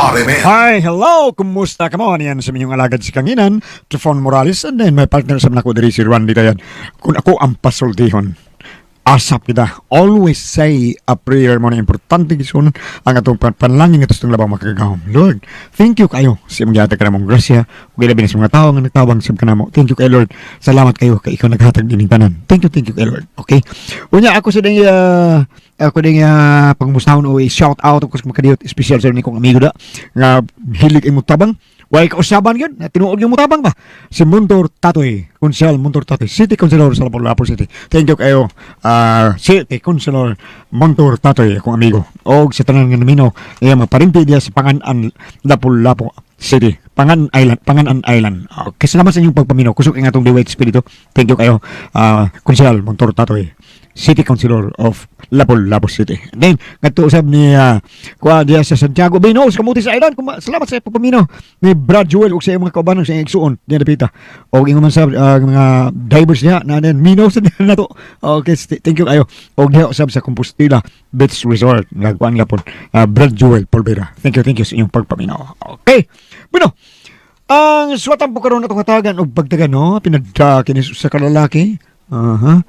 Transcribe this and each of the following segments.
RMN. Hi, hello! Kumusta ka mo? Yan sa inyong alagad si Kanginan, Trifon Morales, and then my partner sa mga ko diri si Randy Dayan. Kung ako ang pasultihon, asap kita. Always say a prayer mo na importante gisunon ang atong panlangin nga tustong labang makagagahom. Lord, thank you kayo sa imong gihatag kanamong grasya ug ilabi na sa mga tawo nga nagtabang sab kanamo. Thank you kay Lord. Salamat kayo kay ikaw naghatag dining tanan. Thank you kay Lord. Okay? Unya ako sa ding ako ding pangumustahon o shout out ako sa makadiyot espesyal sa ni kong amigo da nga hilig imong tabang. Way kausaban yun, na tinuod yung mutabang ba? Si Muntor Tatoy, Konsel Muntor Tatoy, City Councilor sa Lapu-Lapu City. Thank you kayo, City Councilor Muntor Tatoy, akong amigo. O sa tanan nga namino, iya mga parinti diya sa Pangan-an Lapu-Lapu City. Pangan Island, Pangan-an Island. Okay, salamat sa inyong pagpaminaw. Kusog ang atong Diwait Espiritu. Thank you kayo, Konsel Muntor Tatoy. City Councilor of Lapu-Lapu City. Then, ngadto usab ni kuha diya sa Santiago Bino, sa Camotes Island. Salamat sa pagpaminaw ni Brad Joel ug sa iyong mga kaubanan sa iyong igsuon diya dapita. Og ingon man sa mga divers niya na then minaw sa diya nato. Okay, thank you kayo. Og diha usab sa Compostela Beach Resort nagkuan lapon Brad Joel Polvera. Thank you sa inyong pagpaminaw. Okay. Bueno, ang suwatan po karon atong hatagan og pagtagan no pinadda kini sa kalalaki. Aha.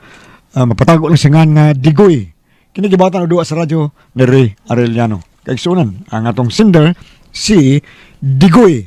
Mapatago lang siya nga Digoy. Kini gibatan og duwa sa radyo ni Ray Arellano. Kay sunan ang atong sender si Digoy.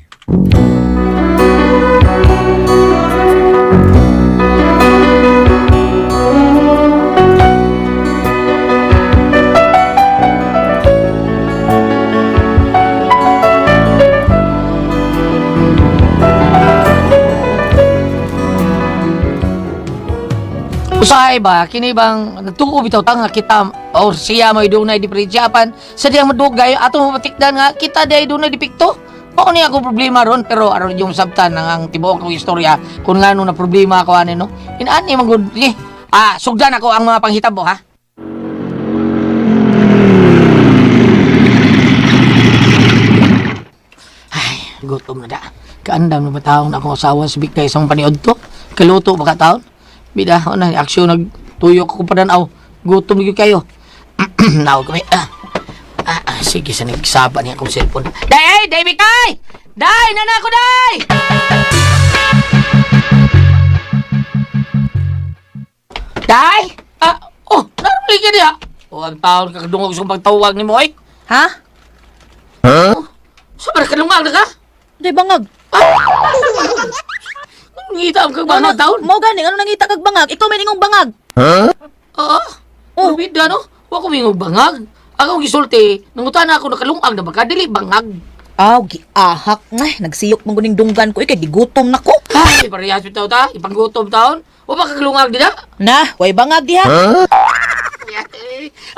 Usahay ba, kini bang nagtuo bitaw ta nga kita or siya may dunay diferensyapan sa diyang madugay ato mapatikdan nga kita day dunay depekto. Mao ni ako problema ron pero aron yung sabtan ang, ang tibuok ng istorya kung ngano na problema ako ani no. Inaani man gud eh. Sugdan ako ang mga panghitabo ha. Ay, gutom na da. Kaandam na ba taong na akong asawa si Bigkay sa mga paniod to? Kaluto ba ka taon? Bida, na, aksyon nagtuyok ko pa aw. Gutom na gyud kayo. Naw kami. Sige, sa nagsaba niya akong cellphone. Day, ay, day, Bigkay! Day, nana ko, day! Day! Oh, naruli ka niya. Oh, ang taon kakadungog sa pagtawag ni mo, ay. Ha? Sa ba kalungag na ka? Di bangag. Ngita ang kag mga taon. Mo gani ano nangita kag bangag? Ikaw may ningong bangag. Oo. Oh. Bida, no? Wa ko mingog bangag. Ako gisulti, nangutan ako nakalungag na baka dili bangag. Aw, giahak nga. Nagsiyok man guning dunggan ko eh, kay gigutom na ko. Ay, parehas bitaw ta, ipanggutom taon. Wa ba kakalungag dida? Na, way bangag diha.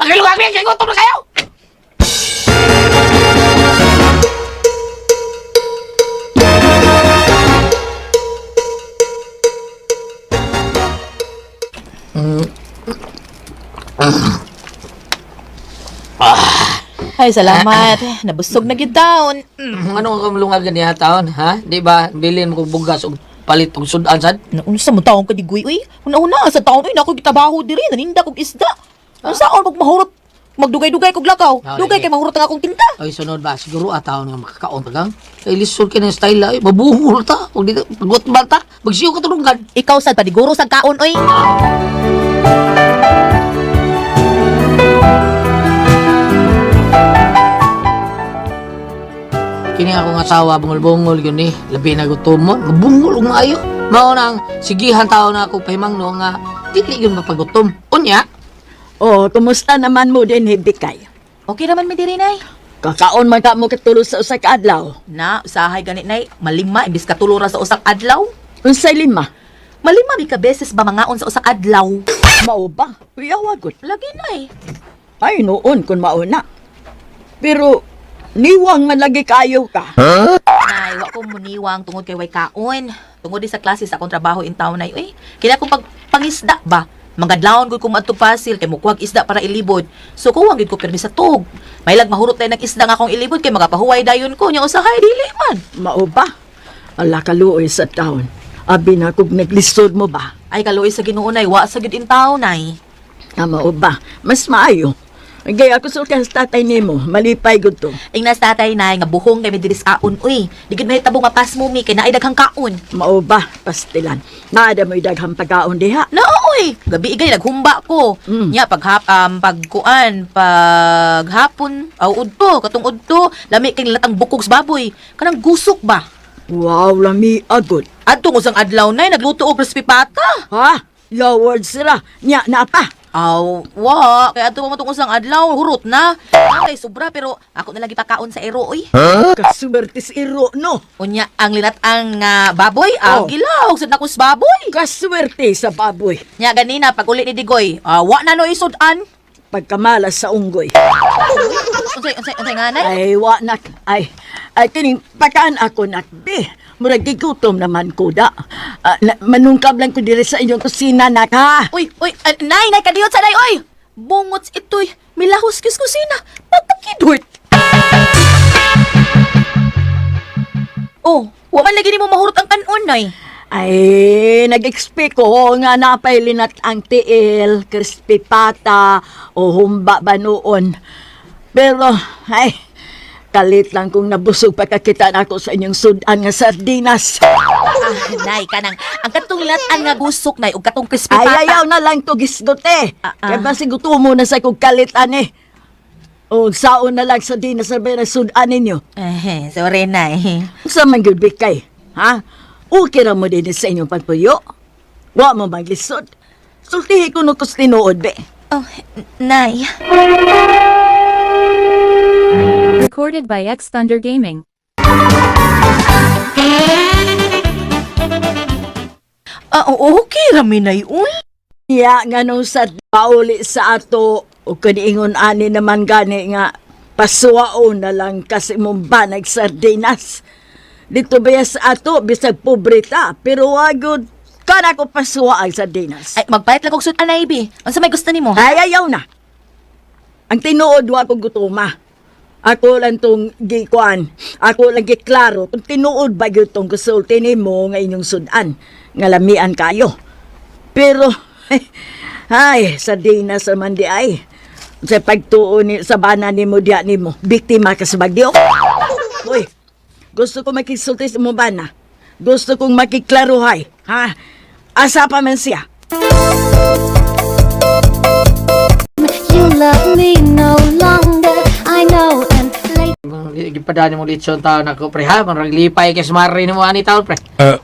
Ang kalungag niya, kay gutom na kayo. Ay, salamat. Nabusog na gyud taon. Ano ang kalungag ganiya taon, ha? Di ba? Bilin mo kog bugas og palit og sudan sad. Unsa mo taon ka digoy uy? Una-una sa taon uy nako gitabaho diri naninda kog isda. Unsa on kog mahurot? Magdugay-dugay kog lakaw. Ah, Dugay lagi. kay mahurot ang akong tinta. Ay, sunod ba? Siguro taon nga makakaon ta lang. Kay lisod kay ng style ay, mabuhol ta. Og dito, pagot ba ta? Magsiyo ka tulungan. Ikaw sad padiguro sa kaon oy. Kini akong asawa bungol-bungol yun eh. Labi na gutom mo. Bungol og maayo. Mao nang sigihan tao na ako pahimang no nga dili yun mapagutom. Unya, Oh, kumusta naman mo din, Hibikay? Okay naman mi diri nay. Kakaon man ka mo katulo sa usa ka adlaw. Na, usahay ganit nay, malima imbis katulo ra sa usak adlaw. Unsay lima? Malima bi ka beses ba mangaon sa usak adlaw? Mao ba? Uyawa gud. Lagi nay. Ay noon kun mao na. Pero niwang man lagi kayo ka. Nay, wa ko muniwang tungod kay way kaon. Tungod di sa klase sa akong trabaho in town nay. Uy, kaya akong pag pangisda ba? Mangadlawon gud ko maadto Pasil kay mukuhag isda para ilibod. So kuwang gid ko pirmi sa tug. Mailag mahurot tayo ng isda nga akong ilibod kay magapahuway dayon ko nya usahay dili man. Mao ba? Ala kaluoy sa taon. Abi na kog naglisod mo ba? Ay kaluoy sa Ginoo nay, wa sa gid in town nay. Ah, mao ba? Mas maayo. Okay, ako sulti sa tatay nimo, malipay gud to. Ingnas tatay nay nga buhong kay mi diri sa kaon uy. Di gid mahitabo nga pasmo mi kay naay daghang kaon. Mao ba, pastilan. Naada mo'y daghang pagkaon diha. Na oy, gabi igay naghumba ko. Nya paghap pagkuan, paghapon aw udto, katong udto, lami kay nilatang bukog sa baboy. Kanang gusok ba? Wow, lami agod. Adtong usang adlaw nay nagluto og crispy pata. Ha? Your words ra. Nya na pa. Aw, wa, kay adto pa mo tong usang adlaw, hurot na. Kay sobra pero ako na lagi pakaon sa ero oy. Kasubertis iro no. Unya ang linat-ang nga baboy, Oh. ang gilaw sad nako sa baboy. Kaswerte sa baboy. Nya ganina pag uli ni Digoy, wa na no isud-an. Pagkamalas sa unggoy. Unsay unsay unsay nga nay? Ay, wa nak. Ay, ay kining pakaan ako nakbi. Murag gigutom naman ko da. Ah, manungkab lang ko diri sa inyong kusina nak ha. Uy, uy, nay, nay, kadiyot sa nay, uy! Bungots ito'y milahos kis kusina. Pagkakidort. Oh, wa man lagi nimo mahurot ang kanon, nay. Ay, nag-expect ko nga napay linat ang tiil, crispy pata, o humba ba noon. Pero, ay, kalit lang kung nabusog pagkakita na ako sa inyong sudan nga sardinas. Ah, nay, kanang, ang katong latan nga gusok, nay, ug katong crispy Ay, pata. ayaw na lang to gisdote. Ah, ah. Kaya ba gutumo na sa kong kalit ani. O, saon na lang sa dinas na ba sudan ninyo. Eh, sorry, nay. Sa man gyud kay, ha? Okay ra mo din sa inyong pagpuyo. Wa mo maglisod. Sultihi ko no kus tinuod be. Oh, nay. Recorded by X Thunder Gaming. Ah, oo, okay rami, nay, uy. Ya nganong sa pauli sa ato o kaniingon ani naman gani nga pasuwaon na lang kasi mong banag sardinas. Dito ba sa ato bisag pobre ta pero wagod kana ko pasuwa ang sardinas. Ay, magpalit lang kog sudan, nay, bi. Unsa may gusto nimo? Ay, ayaw na. Ang tinuod wa ko gutuma. Ako lang tong gikuan. Ako lang giklaro kung tinuod ba gyud tong gusulti nimo nga inyong sudan nga lamian kayo. Pero ay, sa dina sa man di ay. Sa pagtuo ni sa bana nimo diya nimo, biktima ka sa bagyo. Uy, gusto ko makisulti sa mo bana. Gusto kong makiklaruhay, ha? Asa pa man siya. You love me no longer, I know, and late. Gipadaan mo litson taon ako pre ha, marag lipay kay sumari nimo ani taon pre. Eh,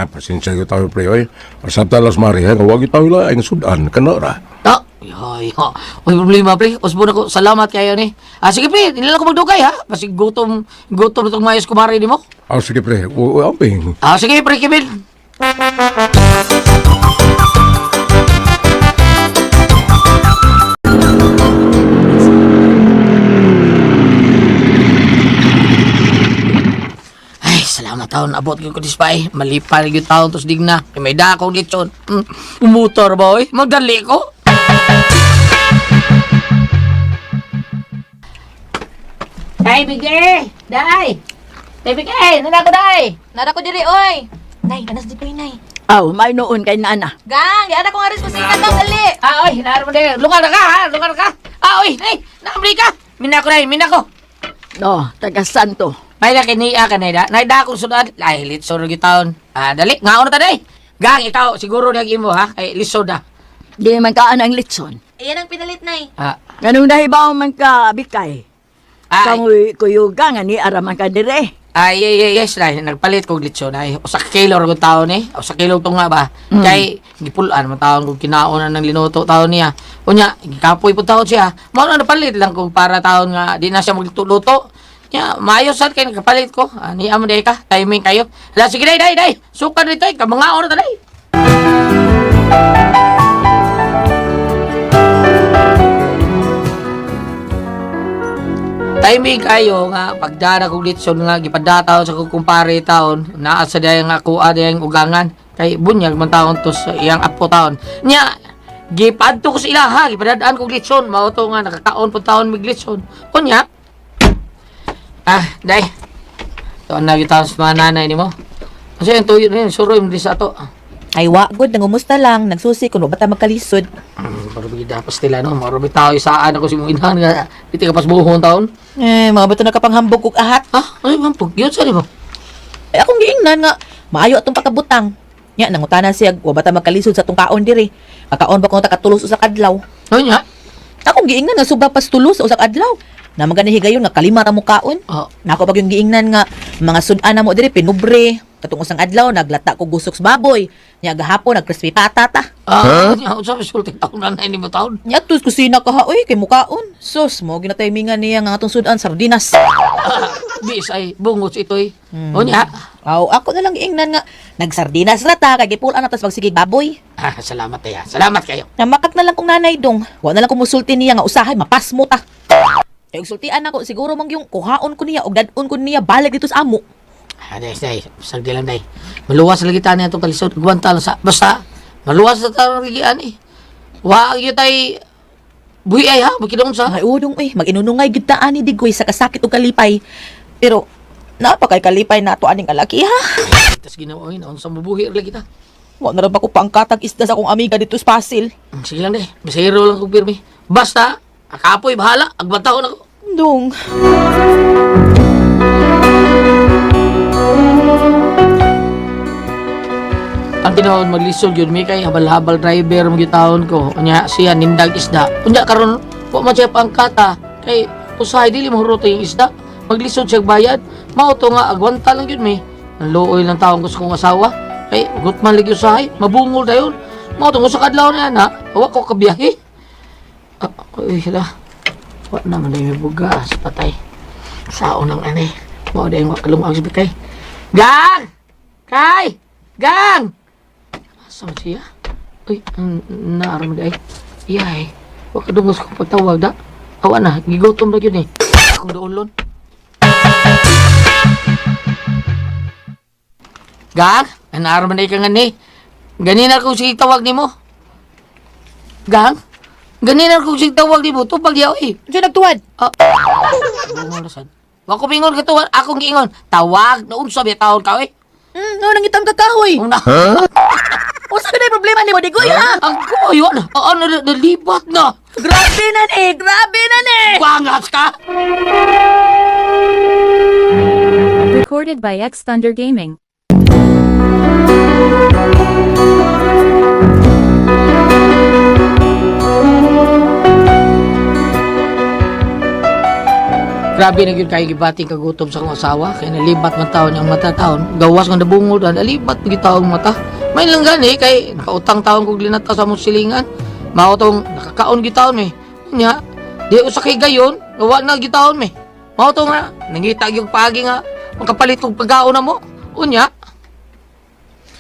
pasensya ko tayo pre, oy. Asap talas mari, ha? Huwag tayo la, ang sudan, kana ra. Ta, yoy, ha. Uy, problema pre. Usbon ako. Salamat kayo ni. Ah, sige pre, nila ko magdugay ha. Basig gutom, gutom itong mayos kumari nimo. Ah, sige pre, o, amping. Ah, sige pre, Kevin. Ay, salamat taon. Abot ko dispay. Malipay yung taon tos digna. Kay may dakong lechon. Umutor ba, oy? Magdali ko. Day, bigay! Day! Day, bigay! Nana ko, day! Nara ko diri, oy. Nay, nanas di nay. Aw, may noon kay nana. Gang, di ana ko nga rin kusina kang dali. Ah, oy, hinaro mo din. Lugar na ka, ha? Lugar na ka. Ah, oy, nay, naamri ka. Mina ko, nay, mina ko. No, taga Santo. May na kiniya ka, nay, da. Nay, da akong sudan. Ay, litso na taon. Ah, dali, nga na ta, day. Gang, ikaw, siguro na imo, ha? Ay, lisod, ha? Di man kaan ang litson. Ayan ang pinalit, nay. Ah, Ganong nahibaw man ka, bikay. ay, Kamoy kuyuga nga ni araman ka dire. ay, ay, ay, yes, nay, nagpalit kog litson, ay. Usa ka kilo ra kong taon, eh. Usa kilo to nga ba? Kay, gipulaan man taon kung kinaon na ng linuto taon niya. Unya, gikapoy po taon siya. Mao na napalit lang kung para taon nga, di na siya magluto-luto. Ya, maayo sad kay nagkapalit ko. Ani amo day ka, timing kayo. Hala, sige day, day, day. Suka dito, ay, kamanga oras day. Timing kayo nga pagdara kog litson nga gipadataw sa kong kumpare taon naa sa dayang ako dayang ugangan kay bunyag man taon to sa iyang apo taon nya gipadto ko sa ilaha gipadadaan kog litson mao to nga nakakaon pud taon mig litson unya ah day to na gitaon sa mga nanay nimo. Kasi yung tuyo na yun, suroy mo din sa ato. Ay, wa, good. Nangumusta lang. Nagsusi kung wa ba ta magkalisod. Pero Bida pastila no, maro bitaw isaan ako si mong inahan nga di ka pasbuhon taon. Eh, mga bato nakapanghambog kog ahat. Ha? Ay, mampog. Yun sa mo. Eh, akong giingnan nga maayo atong pagkabutang. Nya nangutana siya wa ba ta magkalisod sa atong kaon diri. Makaon ba kung takatulos usa ka adlaw? Ano niya? Akong giingnan nga sobra pas tulos sa usa ka adlaw. Na magani higayon nga kalima ra mo kaon. Oh. Nako pag yung giingnan nga mga sudan na mo diri pinubre. Katong usang adlaw naglata ko gusok sa baboy. Nya gahapon nag crispy patata. Ah, huh? Unsa pa sulti taon na ni mo taon? Nya tus kusina ka ha oy kay mukaon. Sus mo ginatimingan niya nga atong sudan sardinas. Bis ay bungots itoy. O niya. Aw, ako na lang giingnan nga nagsardinas ra ta kay gipulan na tas magsigig baboy. Ah, salamat tayo. Salamat kayo. Namakat na lang kong nanay dong. Wa na lang ko musulti niya nga usahay mapasmo ta. Kay og sultian ako siguro mang yung kuhaon ko niya og dadon ko niya balik dito sa amo. Ah, day, day. Sagdi lang, day. Maluwas lagi tayo na itong kalisod. Guwanta lang sa... Basta, maluwas na tayo ng rigian eh. Wa, yun tay... Buhi ay ha, magkidong sa. Ay udong eh mag-inunungay gid ta ani digoy sa kasakit og kalipay. Pero napakay kalipay nato aning alaki ha. Tapos ginawa yun, sa mabuhi lagi ta. Wa na ra ba ko pangkatag isda sa akong amiga dito sa Pasil. Sige lang, day. Bisahero lang kong pirmi. Basta, akapoy, bahala. Agbantahon ako. Dong. Ang tinuod maglisod yun mi kay habal-habal driver mo gitawon ko. Unya siya nindag isda. Unya karon wa man siya pangkata kay usahay dili mo huroto yung isda. Maglisod siya bayad. Mao to nga agwanta lang yun mi. Ang luoy lang taon ko sa kong asawa. Kay ugot man lagi usahay, mabungol dayon. Mao to sa kadlaw na na, wa ko kabiyahe. Ah, uy, hala. Wa na man day may bugas patay. Sao nang ani. Mao day wa kalungag sa bikay. Gang! Kay! Gang! Asa man siya? Uy, ang naaram na ay. Iyay, wa ka dungos kong pagtawag da. Awa na, gigutom na yun eh. Akong doolon. Gang, ang naaram na ka nga ni. Ganina kong sige tawag nimo. Gang, ganina kong sige tawag nimo. Tupag yaw eh. Unsa nagtuwad? Ah, bungol na sad. Wa ko bingon katuwan, akong giingon. Tawag, noon sa taon ka eh. No nangitam ka kahoy. Una. Unsa ba problema nimo digoy ha? Ang koyo na. Oo, nalibat na. Grabe na ni, grabe na ni. Bangas ka! Recorded by X Thunder Gaming. Grabe na gyud kayo gibating kagutom sa akong asawa. Kaya nalibat man taon niyang mata taon. Gawas nga nabungol na nalibat gyud taong mata. May lang gani kay nakautang taon kog linata sa among silingan. Mao tong nakakaon gyud taon eh. Nya, di usa kay gayon, gawa na gyud taon me. Mao to nga nangita gyud paagi nga makapalit og pagkaon na mo. Unya,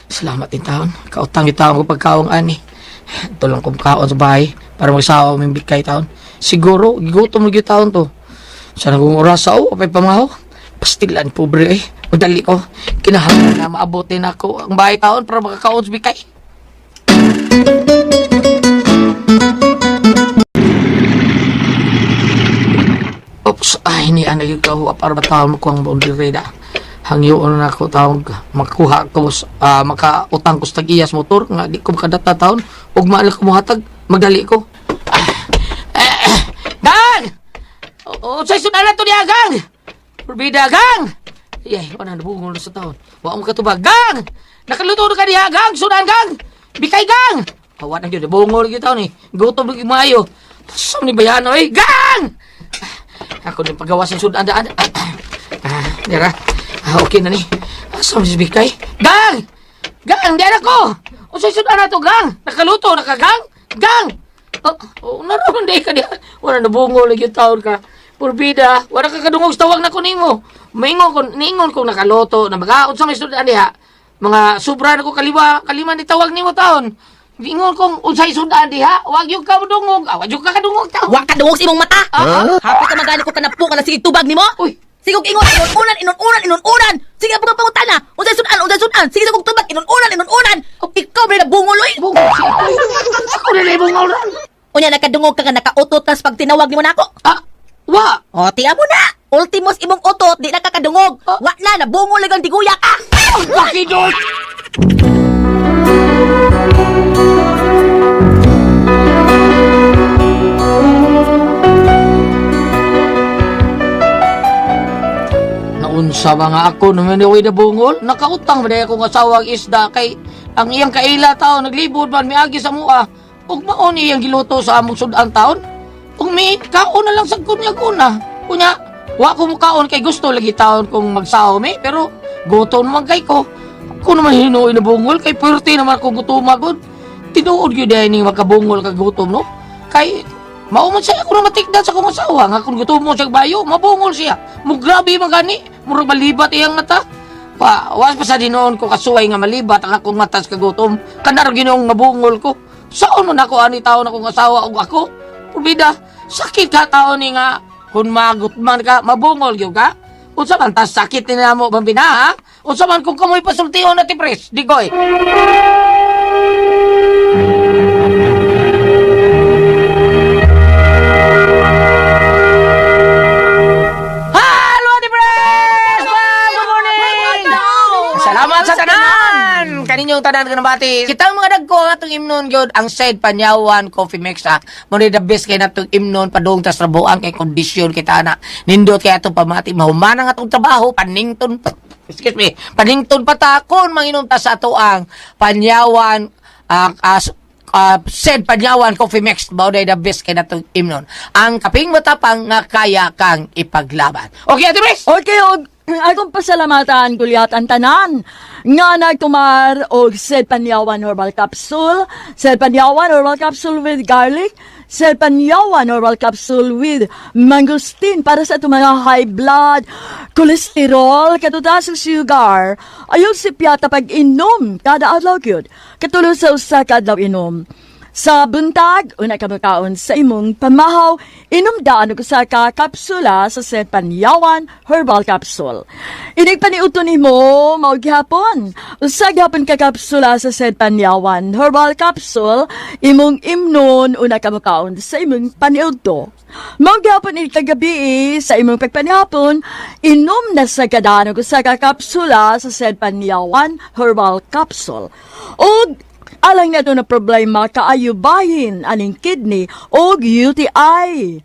salamat din taon. Kautang gyud taon ko pagkaon ani. Tulong kong kaon sa bahay para magsawa ming bikay taon. Siguro gigutom gyud taon to. Sa nagong oras o, apay pamaho. Pastilan, pobre eh. Madali ko. Kinahanglan na maabutin ako ang bahay taon para makakaon sa bikay. Oops, ay ni ana gyud ka para taon ko ang boundary da. Hangyoon na ako taon makuha ko makautang ko sa tag-iyas motor nga di ko makadata taon ug maal ko mohatag magdali ko. Ah, eh, eh, Gang! Oo, sa sudan na to niya, gang! Purbida, gang! Iyay, wala na bungol sa taon. Wa mo katubag, gang! Nakaluto na ka niya, gang! Sudan, gang! Bikay, gang! Awa na gyud, bungol gyud taon eh. Gutom na gyud maayo. Saan ni bayano eh, gang! Ako din pagawa sa sudan daan. Ah, dira. Ah, okay na ni. Asa man si Bikay? Gang! Gang, di ko! Unsay sudan na to, gang? Nakaluto na ka, gang? Gang! Oh, oh, naroon di ka diha. Wala nabungol lagi yung taon ka. Purbida, wala ka kadungog sa tawag na ko nimo. Maingon ko, ningon ko nakaloto na magaot sa may sudan diha. Mga sobra na ko kaliwa, kalima ni tawag nimo taon. Ingon kong unsay sudan diha, wag yung ka dungog. Ah, wag yung ka kadungog taon. Wa ka dungog sa imong mata. Ah, Hapit ka magani ko kanapo ka na sige tubag nimo. Uy. Sige og ingon inununan inununan inununan. Sige pag pangutana. Unsay sudan, unsay sudan. Sige sa kog tubag inununan inununan. Ikaw ba na bungol oy? Bungol si ito. Ako na lang bungol ron. Unya nakadungog ka nga nakautot tas pag tinawag nimo nako. Ah, wa. O tiya mo na. Ultimos imong utot di na ka kadungog. Ah. Wa na nabungol lang ang diguya ka. Ang pakidot! Sa mga ako naman ni na bungol, nakautang ba akong asawang isda kay ang iyang kaila taon naglibod man miagi sa mua. Ug mao ni iyang giluto sa among sudan taon. Ug mi kaon na lang sa kunya una. Kunya, wa ko mukaon kay gusto lagi taon kong magsaho mi, pero gutom naman kay ko. Ako naman hinuoy na bungol kay puwerte naman kong gutoma gud. Tinuod gyud dahil ning makabungol kag gutom, no? Kay mao man siya ako na matikdan sa akong asawa nga kung gutom mo siya bayo, mabungol siya. Mo grabe man gani, murag malibat iyang mata. Pa, was pa sa dinoon ko kasuway nga malibat ang akong mata sa kagutom. Kanar ginoong mabungol ko. Saon man ako ani taon akong asawa ug ako? Pubida, sakit ka taon ni nga kung magut man ka, mabungol gyud ka. Unsa man tas sakit ni namo bambina ha? Unsa man kung kamoy pasultihon na ti pres, digoy. Hello, Ate Pres! Good morning! Salamat sa tanan! Kaninyong tanan kanabati. Kitang mga dagko ang atong imnon gyud ang said Panyawan Coffee Mix ha. Mo ni the best kay natong imnon padung tas trabuan kay kondisyon kita na. Nindot kay atong pamati mahuman ang atong trabaho panington pa, excuse me, panington pa ta kon manginom ta sa ato ang Panyawan said Panyawan Coffee Mix mao day the best kay natong imnon. Ang kaping matapang nga kaya kang ipaglaban. Okay, Ate Pres? Okay, og akong pasalamatan gulyat ang tanan nga nagtumar og Sed Panyawan Herbal Capsule, Sed Panyawan Herbal Capsule with garlic, Sed Panyawan Herbal Capsule with mangosteen para sa atong mga high blood, cholesterol, katutas sa sugar. Ayaw si piyata pag inom kada adlaw gyud. Katulo sa usa ka adlaw inom. Sa buntag, una ka makaon sa imong pamahaw, inom daan og usa ka kapsula sa Sed Panyawan Herbal Capsule. Inig paniuto nimo mao gihapon. Usa gihapon ka kapsula sa Sed Panyawan Herbal Capsule, imong imnon una ka makaon sa imong paniudto. Mao gihapon inig kagabi sa imong pagpanihapon, inom na sa kadaan og usa ka kapsula sa Sed Panyawan Herbal Capsule. Og alang nato na problema kaayubahin aning kidney o UTI.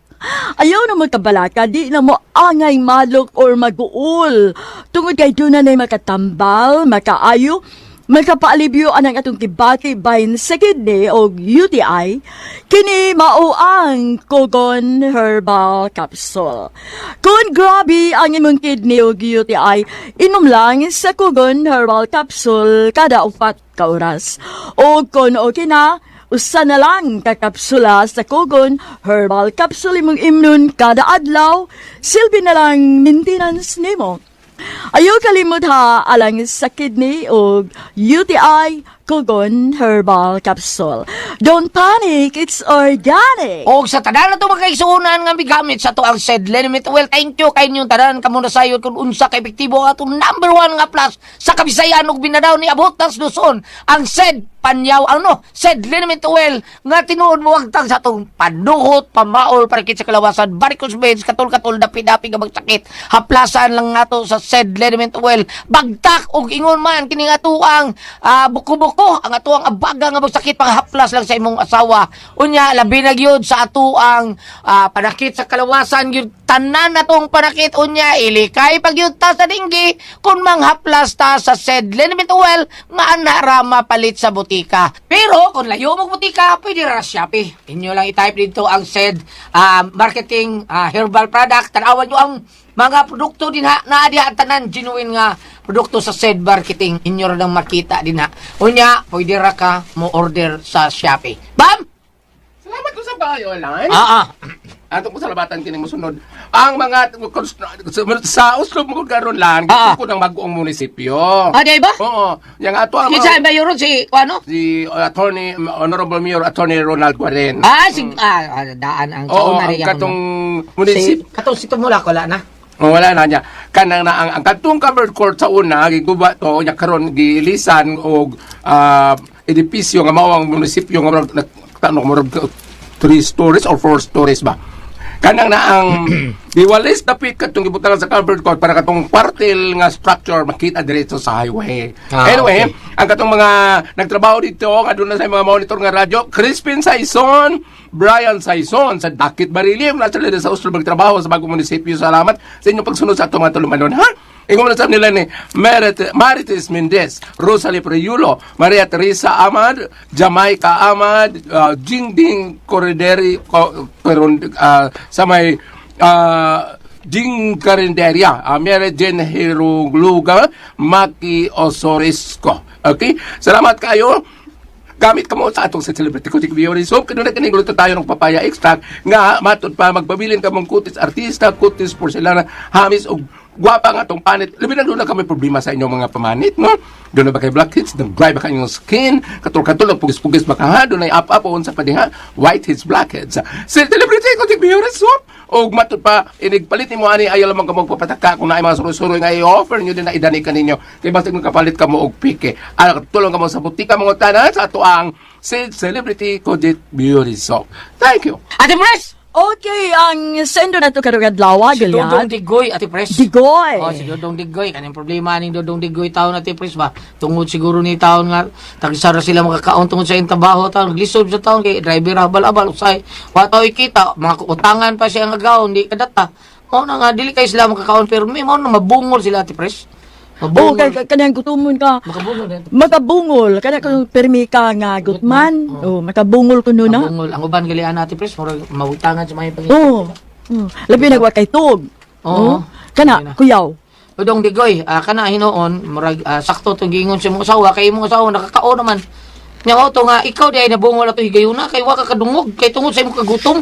Ayaw na mo kabalaka, di na mo angay malok or maguol. Tungod kay doon na makatambal, makaayo, makapaalibyo anang atong kibati bahin sa kidney o UTI, kini mao ang Kogon Herbal Capsule. Kung grabe ang imong kidney o UTI, inom lang sa Kogon Herbal Capsule kada 4 ka oras. O kung okay na, usa na lang ka kapsula sa Kogon Herbal Capsule imong imnon kada adlaw, silbi na lang maintenance nimo. Ayaw kalimot ha, alang sa kidney o UTI, Kogon Herbal Capsule. Don't panic, it's organic! Og sa tanan na ito mga kaigsuonan nga migamit sa to ang said liniment well, thank you kay inyong tanan kamo na sayod kung unsa ka epektibo ang atong number one nga plus sa Kabisayan ug Mindanao ni abot tas Luzon ang said Panyaw ano said liniment oil nga tinuod mo wagtang sa atong panuhot, pamaol, parakit sa kalawasan, varicose veins, katul-katul, dapi-dapi nga magsakit, haplasan lang nato sa said liniment oil, bagtak og ingon man kini nga atuang buko-buko ang atuang abaga nga magsakit panghaplas lang sa imong asawa. Unya labi na gyud sa atuang panakit sa kalawasan gyud tanan na tong panakit unya ilikay pag gyud ta sa dinggi kung manghaplas ta sa said liniment oil nga ana ra mapalit sa butika. Pero kung layo mo butika, pwede ra sa Shopee. Inyo lang i-type dito ang said marketing herbal product. Tanawan nyo ang mga produkto din ha, naa diha ang tanan genuine nga produkto sa said marketing. Inyo ra nang makita din ha. Unya, pwede ra ka mo order sa Shopee. Bam! Salamat ko sa kayo, Alan. Ah, ah. Ato ko salamatan kining mosunod. Ang mga sa Oslo mo karon lang, gusto ko ng mag-uong munisipyo. Ah, di ba? Oo. Yang ato ang Kinsa ang mayor si ano? si Attorney Honorable Mayor Attorney Ronald Guaren. Ah, si daan ang Oo, sa una ang rin katong Si, munisipyo. katong si Tumula wala na. Oh, wala na niya. Kanang na ang katong covered court sa una giguba to nya karon gilisan og edipisyo nga mao ang munisipyo nga murag tanong murag 3 stories or 4 stories ba. Kanang na ang Giwalis dapit katong gibutangan sa covered court para katong kwartel nga structure makita diretso sa highway. Ah, Anyway, okay. ang katong mga nagtrabaho dito, nga doon na sa mga monitor nga radyo, Crispin Saison, Brian Saison sa Dakit Barilim, nasa sila sa Oslo magtrabaho sa bagong munisipyo. Salamat sa inyong pagsunod sa atong mga tulumanon, ha? Ingon na sa nila ni Marites Mendez, Rosalie Priulo, Maria Teresa Amad, Jamaica Amad, Jingding Correderi, sa may Jing Carinderia, Mary Jane Hirugluga, Maki Osorisco. Okay? Salamat kayo. Gamit kamo sa atong sa celebrity ko Biori Soap. Kanuna kining luto tayo ng papaya extract nga matud pa magpabilin ka mong kutis artista, kutis porcelana, hamis og gwapa nga atong panit. Labi na doon na kami problema sa inyong mga pamanit, no? Doon na ba kay blackheads, nag-dry ba kayong skin, katul-katul, pugis-pugis ba ka ha? Doon ay up-up o unsa pa diha, whiteheads, blackheads. Sa celebrity ko Biori Soap, og matud pa inigpalit nimo ani ayaw lamang ka magpapataka kung naay mga suroy-suroy nga i-offer nyo din na idani kaninyo kay basta kung kapalit ka mo og pike tulong ka mo sa butika mga tanan sa ato ang Celebrity Kojit Beauty Soap. Thank you. Ate Pres! Okay, ang sendo na to karong adlaw, Si Dodong Gilead. Digoy, Ate Pres. Digoy. Oh, si Dodong Digoy. Kaning problema ning Dodong Digoy taon, Ate Pres ba? Tungod siguro ni taon nga tagsara sila makakaon tungod sa iyang trabaho taon. Glisod sa taon kay driver habal-abal usay. Wa taoy kita, mga utangan pa siya nga gaon di kadata. Mao na nga dili kay sila makakaon pero may mao na mabungol sila, Ate Pres. Oh, Mabungol. kay kanang gutomon ka. Makabungol din. Makabungol kana kung permi ka nga gutman. Oh, makabungol kuno na. Mabungol. Ang uban gali ana, Ate Pres, murag mautangan sa mga pangit. Oh. Labi na wa kay tuog. Oo. Oh. Kana kuyaw. Dodong Digoy, kana hinuon, murag sakto tong giingon sa imong asawa kay imong asawa nakakao naman. Nya mao to nga ikaw di ay nabungol ato higayuna kay wa ka kadungog kay tungod sa imong kagutom.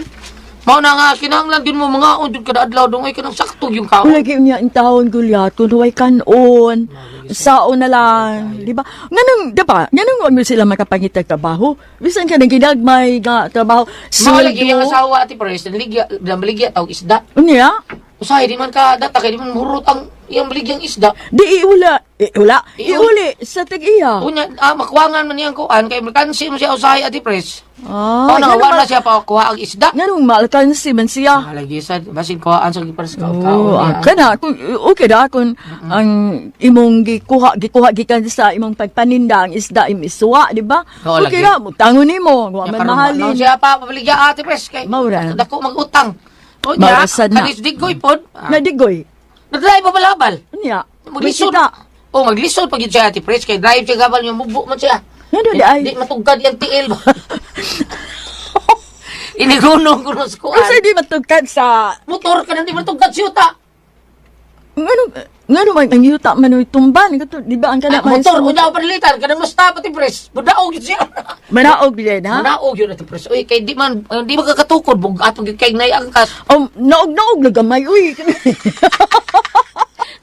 Mao na nga kinahanglan gyud mo mga jud kada adlaw dong ay kanang sakto yung kaon. Wala gyud niya in taon gulyat kun huway kanon. Sao na lang, di ba? Nganong, di ba? Nganong wa mo sila makapangitag trabaho? Bisan ka nang ginagmay nga trabaho. Mao lagi ang Sweldo. asawa, Ate Pres, naligya nabaligya tawag isda. Unya? Usahay di man ka data kay di man murot ang iyang baligyang isda. Di iula, iula, Iuli. iuli sa tag-iya. Unya makuangan man niyang kuan kay makansi mo siya usahay, Ate Pres. Ah, Mao na nga ngano wa na siya pa kuha ang isda. Nganong maalkansi man siya. Lagi sa basin kuhaan sa gipares ka Oh, kana kung okay ra kung ang imong gikuha gikuha gikan sa imong pagpaninda ang isda im isuwa, di ba? Oo, Okay lagi. ra, tangon nimo, wa man No, mahalin. siya pa pabaligya, Ate Pres, kay Maura. dako mag-utang. O Maura niya, sad na. kanis digoy pod. Na digoy. Nagdrive pa balabal. Unya. Maglisod. Bisita. Oh, maglisod pag yun siya, Ate Pres, kay drive siya gabal niya mubo man siya. Ano di ay? Di matugkad yung tiil ba. Inigunong ko sa kuan. Kasi di matugkad sa Motor ka na di matugkad siyuta. ngano ngano man ang yuta man oy tumban kato, di ba ang kana Ah, motor, unya pa nilitan, kanang musta pati Pres. Budaog yun siya. Manaog din ha. Manaog yun, Ate Pres. Uy, kay di man, di makakatukod, bugat pag kay naiangkas. Oh, naog-naog na gamay uy.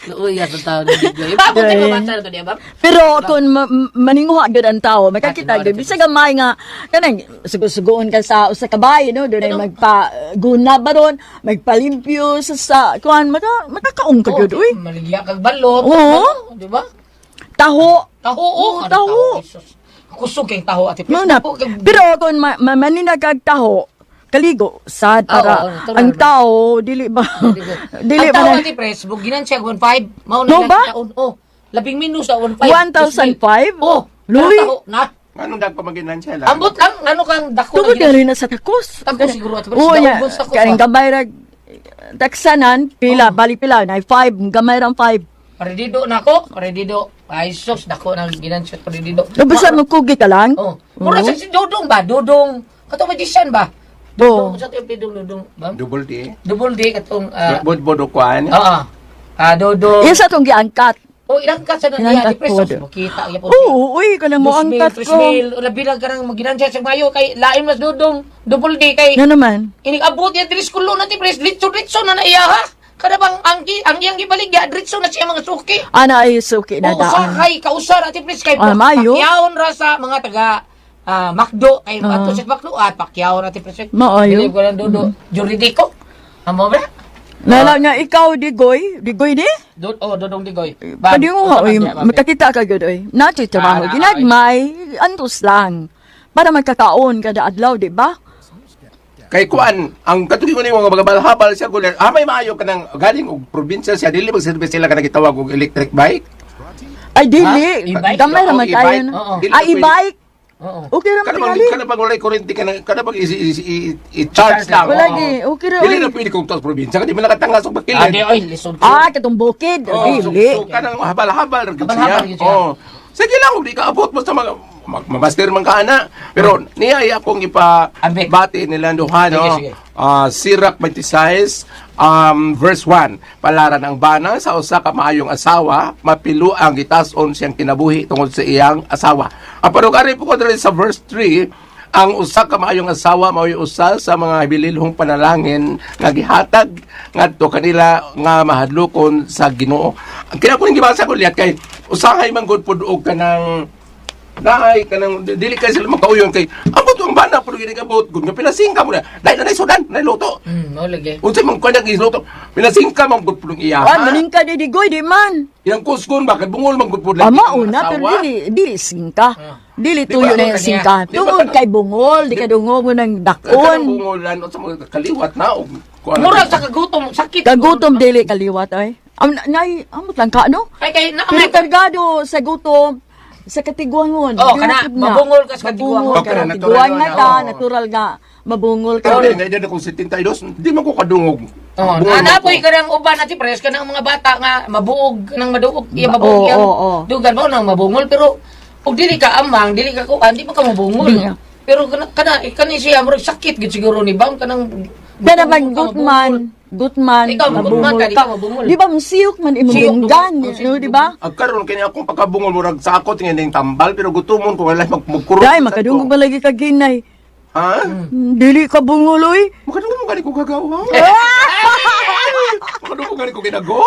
Uy, sa tao na bigla. Bakit mo ba sa niya ba? Pero kung maninguha gyud ang tao, makakita Ah, gyud bisag gamay nga kanang sugo-sugoon ka sa usa ka bahay no, dunay magpa guna ba ron, magpalimpyo sa kuan maka makakaong ka gyud uy. Maligya kag balot. Oo. Di ba? Taho. Taho, oh. Oo, taho. Kusog kay taho, Ate Pres. Mao na. Dako kay- Pero kung maninag kag taho, kaligo sad Ah, para oo, natural ang ba? tao dili ba dili Ang ba taho, na Ate Pres, buginan siya 1.5. Mao na No lang ba? taon. Oh, labing minus sa 1.5. 1,005? Oh, Luy. taho na. Anong dagpamaginan siya lang? Ambot lang, ano kang dako Tungod na na rin na sa takos. Takos siguro, Ate Pres. Oo, Daog ya. sa takos, Kaya ba? gamay ra taksanan, pila, bali pila, na five, gamay rang five. Paredido na ako, paredido. Ay sus, dako na ginansya paredido. No, basta magkugi ka lang. Oh. Mura sa si Dodong ba? Dodong. Katong magician ba? Oo. Dodong sa tiyong Dodong Dodong ba? Double D. Double D katong Bod bodokuan. Oo. Dodong. Iya sa itong giangkat. Oh, ilang kat sa niya Ilang di preso. kat po. Makita gyapon siya. Oo, uy, kanang mo angkat Tres ko. mil, labi lang ka nang maginansya sa mayo kay lain mas Dodong. Double D kay Nga naman. inig-abot yan diri sa kulo na ti pres litso litso na na iya ha. Kada bang ang iyang gibaligya diretso na siya mga suki. Ana ay suki na Oo, daan. sakay, kausar, Ate Pres, kay Ah, mayo. Pakyaon ra sa mga taga Macdo, kay ato sa Macdo, at pakyaon, Ate Pres. Maayo. Bilib ko lang dodo, juridiko. Amo ba? Nala nga ikaw, Digoy. Digoy ni? Do, oh, Dodong Digoy. Pwede mo ha, uy, makakita ka gud, uy. Nato trabaho. Ah, Ginagmay, antos lang. Para magkakaon kada adlaw, di ba? Kay kuan, ang katugin ko nimo nga magabalhabal siya guler. Ah, may maayo ka ng galing og probinsya siya dili magservice sila ka gitawag og electric bike. Ay, dili. Ha? E-bike? Gamay Oo, raman e-bike. kayo na. Oo. Dili Ah, ka pwede. e-bike. Oo. Okay raman Kada bang tingali. kada bang walay kuryente ka na kada bang i-charge lang. Wala gi, okay ra. Dili oy. na pwede kung tos probinsya kay di man nakatangas og bakilid. Ah, di oy, lisod. Ah, katong bukid. Oh, so, Dili. so kanang habal-habal ra gyud siya. Habal-habal gyud siya. Oh. Sige lang, kung di ka abot mo sa mga mamaster man ka ana. Pero niya ay akong ipa Ambit. bati nila duha no. Sige, sige. Ah, Sirach 26 verse 1. Palaran ang bana sa usa ka maayong asawa, mapilo ang gitason siyang kinabuhi tungod sa iyang asawa. Ang panugari po ko diri sa verse 3, ang usa ka maayong asawa mao'y usa sa mga bililhong panalangin nga gihatag ngadto kanila nga mahadlokon sa Ginoo. Ang kina ko ning gibasa ko lihat kay usahay man gud pud og kanang naay kanang dili kay sila makauyon kay abot ang bana pud gini kabot gud nga pilasing ka mo na dai na sudan na luto. Mao lagi. Unsay man kuan luto pilasing ka man gud pud iya. Ah, maningka di digoy, di man. Yang kusgon ba kay bungol man gud pud lagi Ama ang una, pero asawa. dili, dili singka. Dili Di tuyo ba, na yung ano singka. niya? Di ba, Tungod ano- kay bungol, di ka dungog mo ng Kanang dakon. bungolan o sa mga kaliwat na og kuan. Murag sa kagutom, sakit. Kagutom dili kaliwat ay. Am nay, amot lang ka no? Kay kay na Pero kargado sa gutom sa katiguangon. Oh, kana, Di na. mabungol ka sa katiguangon. Mabungol ka Okay, na natural katiguan na, nga ta, oo. natural nga. Mabungol ka. Pero na edad akong 72, di man ko kadungog. Oh, Bungol man nanapoy ko. ka ng uban at pares ka ng mga bata nga mabuog ng maduog, iya mabuog Oo, yang oo, oo. dugan ba nang mabungol pero ug dili ka amang, dili ka kuan, di man ka mabungol. Di nga. Pero kana kana kani siya murag sakit gid siguro ni bang kanang Kana bang mabungol. gutman, gutman, Ikaw, gutman ka, di ka mabungol. Di ba siyok man imong Siyok, dunggan, oh, siyok, no, di ba? Ang karon kini akong pagkabungol murag sa ako tingin ning tambal pero gutomon ko wala magkurog. Dai makadungog ba lagi ka ginay. Ha? Dili ka bungol oy. Makadungog mo gani ko gagawa. Makadungog gani ko ginago.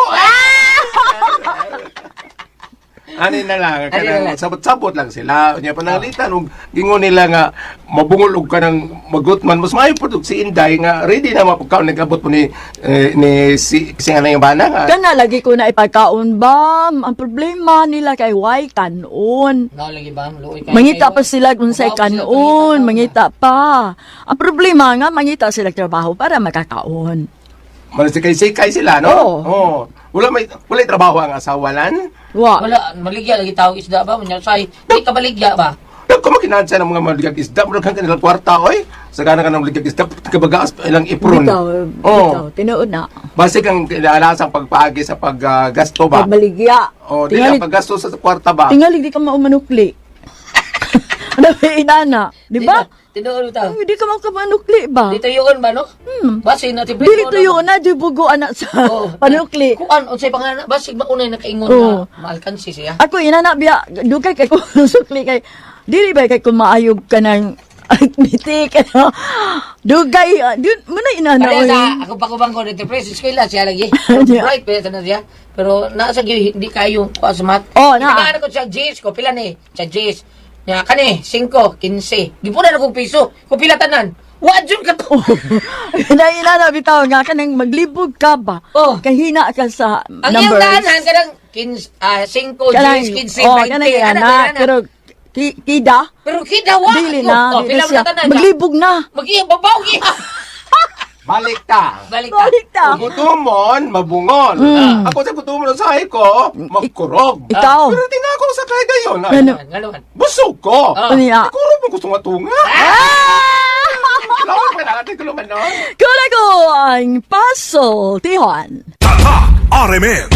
Ani na lang, Ani na lang. kanang sabot-sabot lang sila. Unya pananglitan og gingon nila nga mabungol og kanang magutman mas maayo pud og si Inday nga ready na mapagkaon nag-abot po ni eh, ni si si nga na yung bana nga. Kana lagi ko na ipagkaon ba? Ang problema nila kay why kanon. Na lagi ba luoy kay. Mangita pa sila kung sa Mangita pa sila, kanon, mangita pa. Ang problema nga mangita sila trabaho para makakaon. Mansikay-sikay sila, no? Oo. Oo. Wala may wala trabaho ang asawalan. Wa. Wala maligya lagi tao isda ba munya say di ka baligya ba. Nagkumakinansa ng mga maligag isda, murag kang kanilang kwarta, oy. Sa gana ka ng maligag isda, kabagaas pa ilang ipron. Bitaw, Oo. bitaw, tinuod na. Basi kang alasang pagpaagi sa paggasto ba? Pagbaligya. Oh, di lang Tingali, paggasto sa kwarta ba? tingali di ka maumanukli. Ano ba inana? Di ba? Tinuod bitaw. Ay, Di ka makamanukli ba? Dito yun ba no? Basi na ti Dili tuyo na, di bugo anak sa panukli. Kuan unsay pangalan basig maunay nakaingon Oo. na maalkansi siya. Ako inana biya dugay kay ko sukli kay dili ba kay kung maayog ka ng arithmetic ano dugay di mo na inana Kaya oy. sa ako pa ko bangko dito pre eskwela siya lagi. Yeah. Bright pa na siya. Pero nasa gyud hindi kayo kuan sa math. Oh, na. Itagaan ko siya Jis ko pila ni siya Jis. Nya kani 5 15. Gipunan akong piso. Ko pila tanan. Wa jud ka to. Na inana bitaw nga kanang maglibog ka ba? Oh. Kay hina ka sa Ang iyang numbers. tanan kanang 15 5 Kanang- Jis 15 oh, 20. kanang Ana, inana, ana. pero kida pero kida wa. dili na Oh, dili pila na siya. man tanan. Maglibog na. Magiya babaw giya. Balik ta. Balik ta. Balik ta. Gutumon, mabungol. Ako sa gutumon sa ko, magkurog. Ikaw. Pero tinako sa kay gayon. ay, Ano? Ano man? Busog ko. Ah. Ano ya? Kurog mo gusto nga tunga. Lawan pa na ating tuluman nun. Kula ko ang puzzle, Tihon. Tatak RMN.